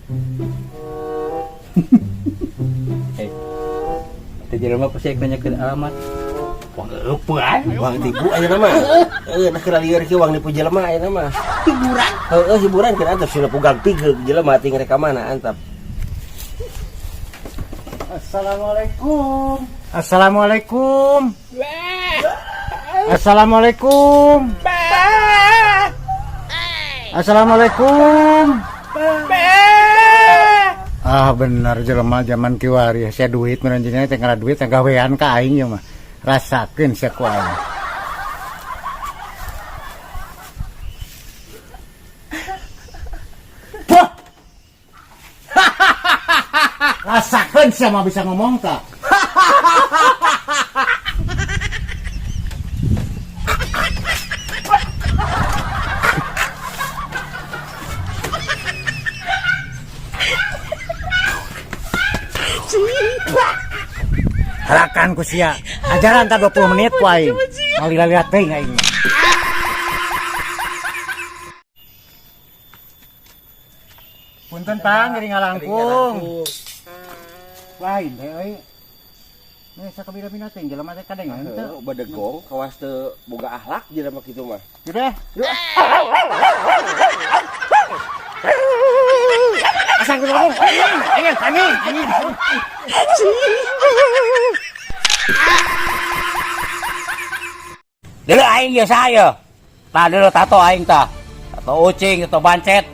Eh. Teu jelema pasti rek nanyakeun alamat. Wah, eueuh. Wang tipu ayeuna mah. Heuh, nah keur lieur kieu wang nipu jelema ayeuna mah. Hiburan. Heueuh, hiburan keur antep sina pugang pigeug jelema ting rek ka mana antep. Assalamualaikum. Assalamualaikum. Assalamualaikum. Assalamualaikum. Ah bener jelema zaman kiwari sia duit meureun jeung teh ngala duit teh gawean ka aing ieu mah. Rasakeun sia ku aing. Wah! Rasakeun sia mah bisa ngomong tak? Halakan ku sia. Ajaran tak 20 menit ku aing. Ngalila-lila teuing aing. Punten Pang, gering ngalangkung. Lain teh euy. Nih sakabira-bira teh jelema teh kadengeun teu. Heueuh, badegong kawas teu boga akhlak jelema kitu mah. Yeuh deh. Asal kudu ngomong. Anjing, anjing, anjing. Deuleu aing ieu saha ieu? Tah deuleu tato aing tah. Tato ucing, tato bancet.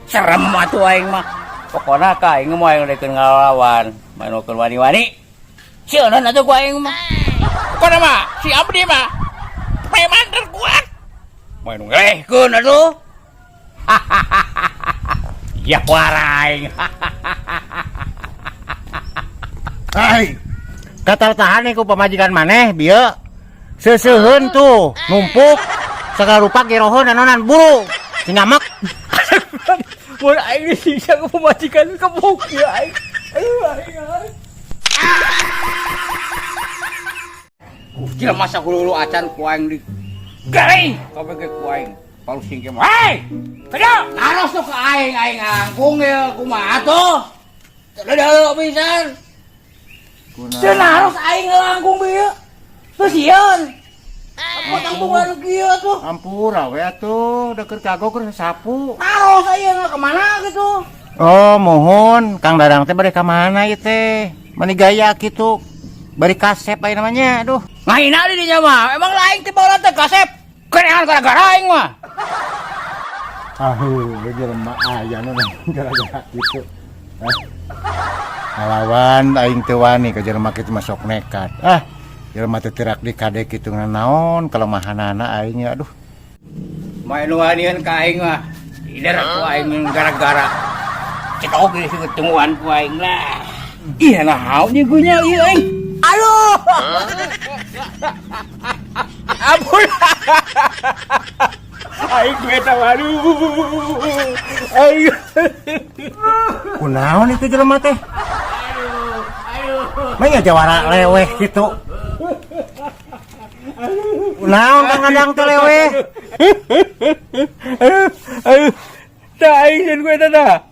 Serem atuh aing mah. Pokona ka aing mah aing rek ngalawan, manukeun wani-wani. Sieun atuh ku aing mah. Pokona mah si abdi mah preman terkuat. Main ngelehkeun atuh. Ya aing. Ai. Katal tahan ku pamajikan maneh bieu. Seuseuheun tuh numpuk sagala rupa geroheun anonan buru. Si ngamek. Mun aing disiksa ku pamajikan kebuk ya aing. Aduh aing. Jelema sakululu acan ku aing di garing kabeh ge ku aing. Palusing ke mah. Hei! Kada! Naros tuh ke aing aing ngangkung ya kumaha tuh? Teu deuleu pisan. Teu naros aing ngalangkung bieu. Teu sieun. Apa tanggungan kieu tuh? Ampura we atuh, da keur kagok keur sapu. Naros aing ka mana gitu. Oh, mohon Kang Dadang teh bade ka mana ieu teh? Mani gaya kitu. Bari kasep aya namanya, aduh. Ngahina di dinya mah. Emang lain teh baheula teh kasep. Kerehan gara-gara aing mah. Aduh, jelema aya nu gara-gara kitu. Hah? Ngalawan aing teu wani ka jelema kitu mah sok nekat. Ah, jelema teh tirak di kade kitu naon kelemahanana aing ya aduh. Main wanian ka aing mah. Ider ku aing gara-gara. Cedok geus ketemuan ku aing lah. Ih, naon ieu gunya ieu aing. Aduh. Ampun. Aing gue tahu aduh. Aing. Kunaon itu jelema teh? Aduh, aduh. Mah jawara leweh kitu. Kunaon Kang Dadang teh leweh? Aduh, aduh. Tah aing sieun gue teh tah.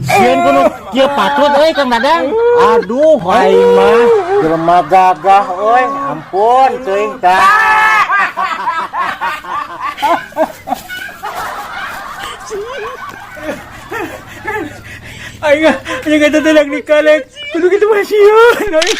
Sieun kudu kieu patut euy Kang Dadang. Aduh, aing mah jelema gagah euy. Ampun teuing tah. Aing aing eta teh dang dikalek. Kudu kitu mah sieun aing.